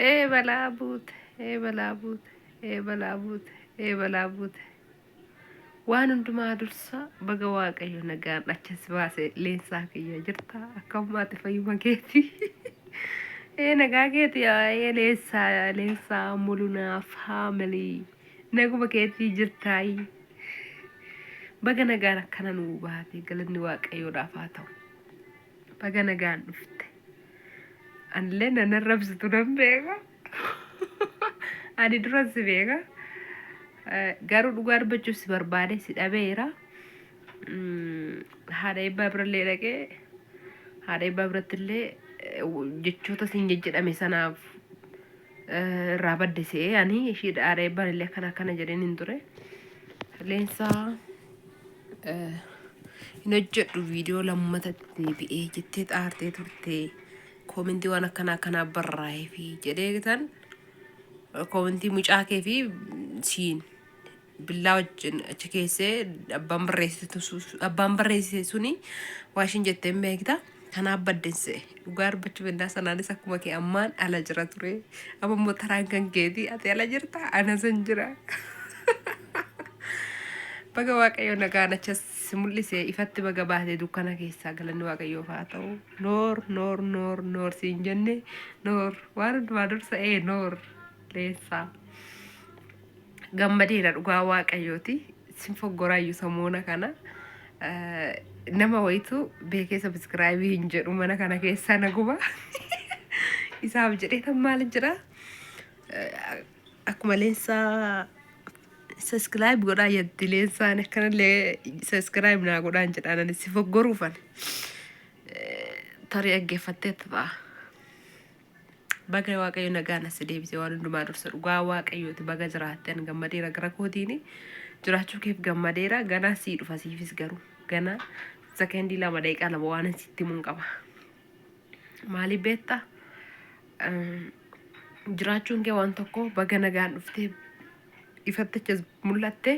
Ee balaa buute, ee balaa buute, ee balaa buute, ee balaa buute. Waan hundumaa dursa baga Waaqayyo nagaan achas baase leensaa kiyya jirta akkammaati fayyuma keeti. Ee nagaa keeti ee leensaa leensaa mulunaa faamilii naguma keetii jirtaayi. Baga nagaan akkana nuu baate galanni Waaqayyoodhaaf haa ta'u. Baga nagaan dhufte. Anillee nan arrabsitu nan beeka. Ani duran si beeka. Garuu dhugaa dubbachuuf si barbaade si dhabeera. Haadha eebbaa birallee dhaqee haadha eebbaa birattillee jechoota siin jejjedhame sanaaf irraa badde se'ee ani ishii haadha eebbaan illee akkana akkana jedheen hin ture. Leensaa hin hojjedhu viidiyoo lammata deebi'ee jettee xaartee turte koomentii waan akkanaa akkanaa barraa'ee fi jedhee tan koomentii mucaa kee fi siin billaa wajjin achi keessee abbaan barreessitu abbaan barreessise suni waa ishiin jettee hin beekta. Kanaaf baddense dhugaa dubbachuu bennaa sanaanis akkuma kee ammaan ala jira ture. Amma immoo taraan kan keeti ati ala jirta ana san jira. Baga Waaqayyo nagaan achas si mul'ise ifatti baga baate dukkana keessaa galanni Waaqayyoof haa ta'u. Noor noor noor noor siin jenne noor waan hundumaa dursa ee noor leensaa. Gammadeera dhugaa waaqayyooti. Sin foggoraayyuu samoona kana. Nama wayitu beekee sabiskiraayibii hin jedhu mana kana keessaa na guba. Isaaf jedhee tan maal jira? Akkuma leensaa sabiskiraayib godhaa jetti leensaan akkanallee sabiskiraayib naa godhaan jedhaan ani si foggoruufan. Tarii dhaggeeffatteetta ta'a. Baga Waaqayyo nagaan as si deebise waan hundumaa dursa dhugaa Waaqayyooti baga jiraatte an gammadeera gara kootiin jiraachuu keef gammadeera ganaa sii dhufa siifis garuu ganaa sekendii 2 daqiiqaa 2 waan sitti himuun qaba. Maaliif beektaa? Jiraachuun kee waan tokko baga nagaan dhuftee ifatti achas mul'atte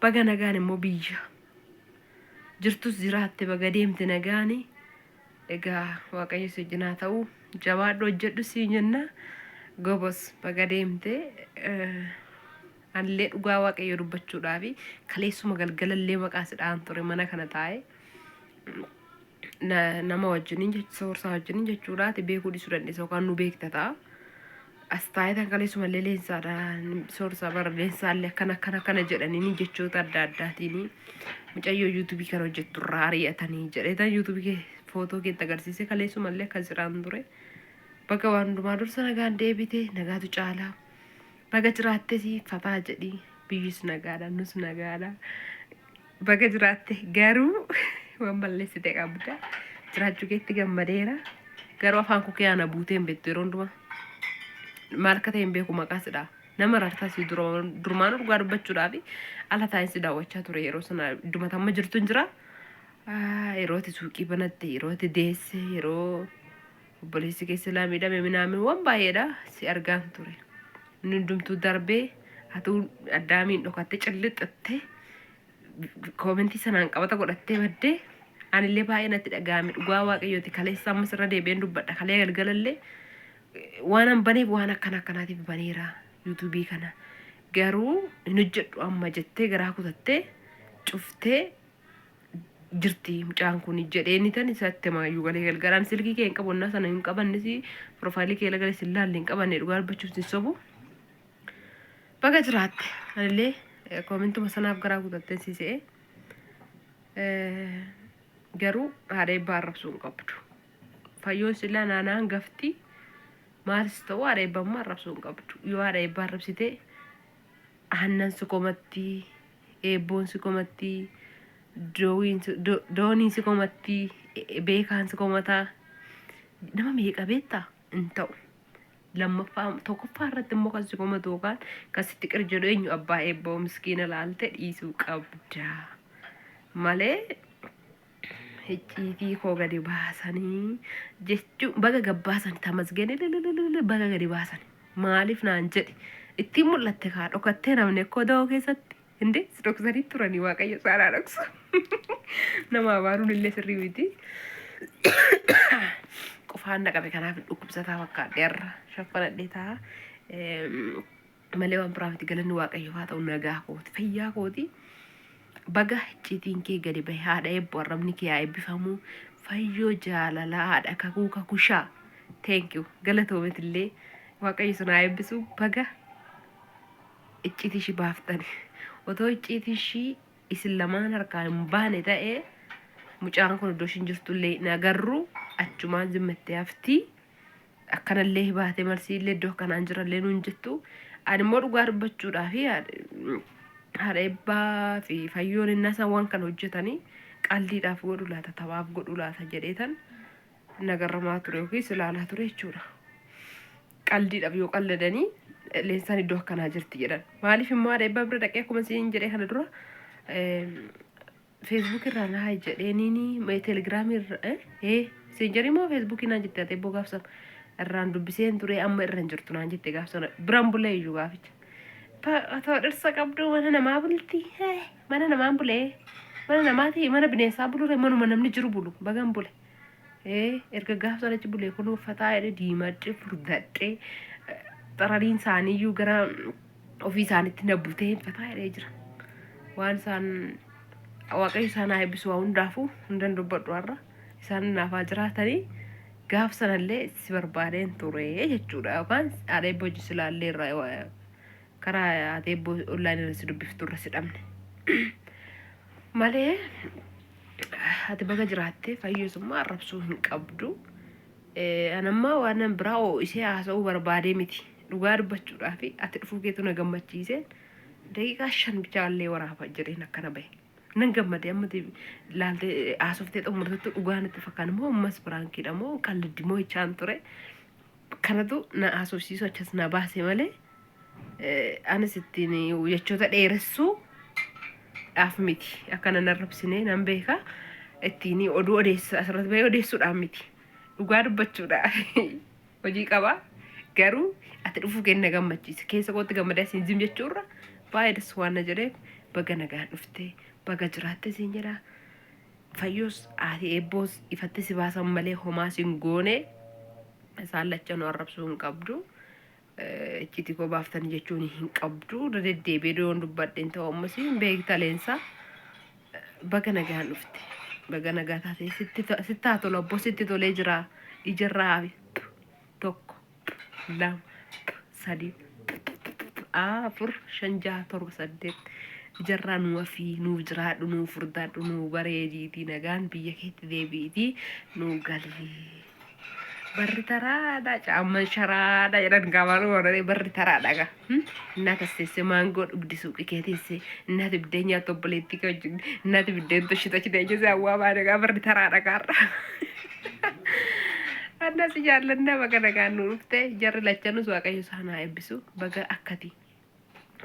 baga nagaan immoo biyya jirtus jiraatte baga deemte nagaani. Egaa Waaqayyo si wajjin haa ta'u. Jabaadhu hojjedhu siin jenna. Gobos baga deemte. Anillee dhugaa Waaqayyo dubbachuudhaaf kaleessuma galgalallee maqaa si dha'an ture mana kana taa'ee. Nama wajjiniin soorsaa wajjiniin jechuudha. Ati beekuu dhiisuu dandeessa yookaan nu beekta ta'a. As taa'ee tan kaleessumallee leensaadha soorsaa bara leensaallee akkana akkana akkana jedhanii jechoota adda addaatiin mucayyoo yuutuubii kana hojjettu irraa ari'atanii jedhee tan yuutuubii kee footoo keetti agarsiise kaleessumallee akkas jedhaan ture. Baga waan hundumaa dursa nagaan deebite nagaatu caalaa. Baga jiraattes fataa jedhi biyyis nagaadha nus nagaadha. Baga jiraatte garuu waan balleessite qabda. Jiraachuu keetti gammadeera. Garuu afaan koo kee ana buutee hin beektu yeroo hundumaa. Maal akka ta'e hin beeku maqaa sidha. Nama rartaa si durmaan dhugaa dubbachuudhaaf ala taa'in si daawwachaa ture yeroo sana idduma amma jirtu hin jira. Yeroo ati suuqii banatte, yeroo ati deesse, yeroo obboleessi keessa silaa miidhame minaamin waan baay'eedha si argaan ture. Inni hundumtuu darbee atuu addaamiin dhokattee cillixxattee koomentii sanaan qabata godhattee baddee anillee baay'ee natti dhaga'ame dhugaa waaqayyooti kaleessa ammas irra deebi'een dubbadha kalee galgalallee waan an baneef waan akkana akkanaatiif baneera yuutuubii kana garuu hin hojjedhu amma jettee garaa kutattee cuftee jirti mucaan kun jedhee tan isatti maayyuu galee galgalaan silkii kee hin qabu innaa sana hin qabannis piroofaayilii kee lagalee sin laalle hin qabanne dhugaa dubbachuuf sin sobu. Baga jiraatte anillee koomintuma sanaaf garaa kutatteen si se'e garuu haadha eebbaa arrabsuu hin qabdu. Fayyoon sillaa naanaa hangafti maalis ta'u haadha eebbaa immoo arrabsuu hin qabdu. Yoo haadha eebbaa arrabsite aannan si komatti eebboon si komatti dooniin si komatti beekaan si komataa nama meeqa beektaa hin ta'u. Lammaffaa tokkoffaa irratti immoo kan si komatu yookaan kan sitti qir jedhu eenyu abbaa eebboo miskiina laalte dhiisuu qabda malee icciitii koo gadi baasanii jechuu baga gabbaasan tamasgeen baga gadi baasan maaliif naan jedhi ittiin mul'atte kaa dhokattee namni akkoo da'oo keessatti hinde si dhoksanii turanii waaqayyo isaanaa dhoksu nama abaaruun illee sirrii miti. Qufaan na qabe kanaaf dhukkubsataa fakkaadhe har'a shaffanadhee ta'a. Malee waan biraa miti galanni waaqayyoof haa ta'u nagaa kooti fayyaa kooti. Baga icciitiin kee gadi bahe haadha eebbo arrabni kee haa eebbifamu fayyoo jaalalaa haadha kakuu kakushaa thank you galatoometillee waaqayyo sun haa eebbisu baga icciitii ishii baaftani otoo icciitii ishii isin lamaan harkaa hin baane ta'e mucaan kun iddoo ishiin jirtullee hin agarru achumaan zimmattee hafti akkanallee baate malsiillee iddoo akkanaan jirallee nuun jettu ani immoo dhugaa dubbachuudhaa fi haadha eebbaa fi fayyoon innaa isaan waan kana hojjetanii qaldiidhaaf godhu laata taphaaf godhu laata jedheetan nagarramaa ture yookiis ilaalaa ture jechuudha. Qaldiidhaaf yoo qalladanii leensaan iddoo akkanaa jirti jedhan. Maaliif immoo haadha eebbaa bira dhaqee akkuma siin jedhee kana dura Facebook irraa naa jedheeniini telegiraamii irra ee messengerii moo feesbuukii naan jette ati ebboo gaaf sana irraan dubbiseen ture amma irra hin jirtu naan jette gaaf sana biraan bulee iyyuu gaaficha. Otoo dhirsa qabduu mana namaa bulti mana namaan bulee mana namaati mana bineensaa bulure manuma namni jiru bulu bagan bule. Erga gaaf sana achi bulee kun uffataa jedhe diimadhe furdadhe xarariin isaaniiyyuu gara ofii isaanitti na butee fataa jedhee jira. Waan isaan waaqayyo isaan haa eebbisu waa hundaafuu hundan dubbadhu har'a isaan naaf haa jiraatanii gaaf sanallee si barbaadeen ture jechuudha yookaan haadha eebba hojii silaallee irraa karaa haadha eebba onlaayinii irra si dubbiftu irra si dhabne. Malee ati baga jiraatte fayyosummaa arrabsuu hin qabdu. Anammaa waan nan biraa ho'isee haasa'uu barbaadee miti. Dhugaa dubbachuudhaaf ati dhufuu keetu na gammachiiseen daqiiqaa 5 bichaallee waraaba jedheen akkana bahe. Nan gammade amma laaltee haasoftee xumurtetti dhugaa natti fakkaan immoo ammas piraankiidha moo qalladdi moo jechaan ture. Kanatu na haasofsiisu achas na baase malee anis ittiin jechoota dheeressuu dhaaf miti. Akka nan arrabsine nan beeka. Ittiin oduu odeessa asirratti bahee odeessuudhaan miti. Dhugaa dubbachuudha. Hojii qaba. Garuu ati dhufuu kee na gammachiise. Keessa kootti gammadaa siin zim jechuurra baay'ee das waan na jedheef baga nagaan dhufte baga jiraatte siin jedha. Fayyos haati eebboos ifatti si baasan malee homaa sin goone isaan lachanuu arrabsuu hin qabdu. Icciitii koo baaftanii jechuun hin qabdu. Irra deddeebi'ee yoon dubbadhe hin ta'u ammas hin beekta leensaa. Baga nagaan dhufte. Baga nagaa taate sitti sitti haa tolu abboo sitti tolee jira. Ijarraa hafi. Tokko, lama, sadii, afur, shan, jaha, torba, saddeet. Ijarraa nuu hafii, nuu jiraadhu, nuu furdaadhu, nuu bareediitii nagaan biyya keetti deebi'iitii nuu galii. Barri taraadha caamman sharaadha jedhan gaafaan warreen barri taraadha gaa. Innaa tas teessee maangoo dhugdi suuqii kee teessee innaati biddeen nyaattu obboleettii kee wajjin innaati biddeen toshita chitee jessee hawwaa baane gaa barri taraadha gaarra. Annas jaallannaa baga nagaan nu dhufte jarri lachanus waaqayyo isaan haa eebbisu baga akkati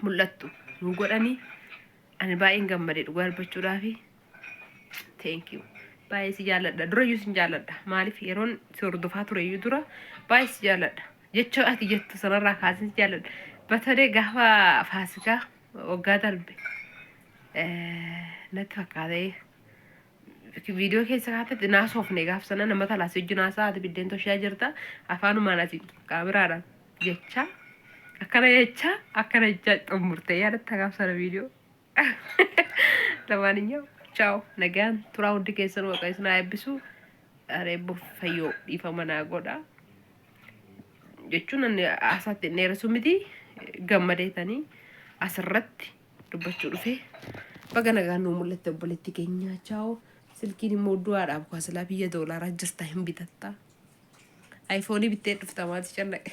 mul'attu nu godhanii ani baay'een gammade dhugaa dubbachuudhaafi. Thank you. Baay'ee si jaalladha. Durayyuu sin jaalladha. Maaliif yeroon si hordofaa tureyyuu dura baay'ee si jaalladha. Jecha ati jettu sanarraa kaasee si jaalladha. Bataree gaafa faasikaa waggaa darbe natti fakkaatee viidiyoo keessa kaatetti naasofne gaaf sana nama talaas wajjin haasaa ati biddeen toshaa jirta afaanumaan ati kaameraadhaan jecha akkana jecha akkana jecha xumurte yaadatta gaaf sana viidiyoo. Lamaaniyyuu chaaw nagaan turaa hundi keessan waaqa isin haa eebbisu. Areebbo fayyoo dhiifama naa godha. Jechuun ani haasaatti hin dheeressu miti gammadeetanii asirratti dubbachuu dhufe. Baga nagaan nuu mul'atte obboleetti keenya chaaw. Silkiin immoo du'aadhaaf kwaasilaa biyya doolaaraa jirta hin bitatta. Ayifoonii bittee dhufta maati cannaqe.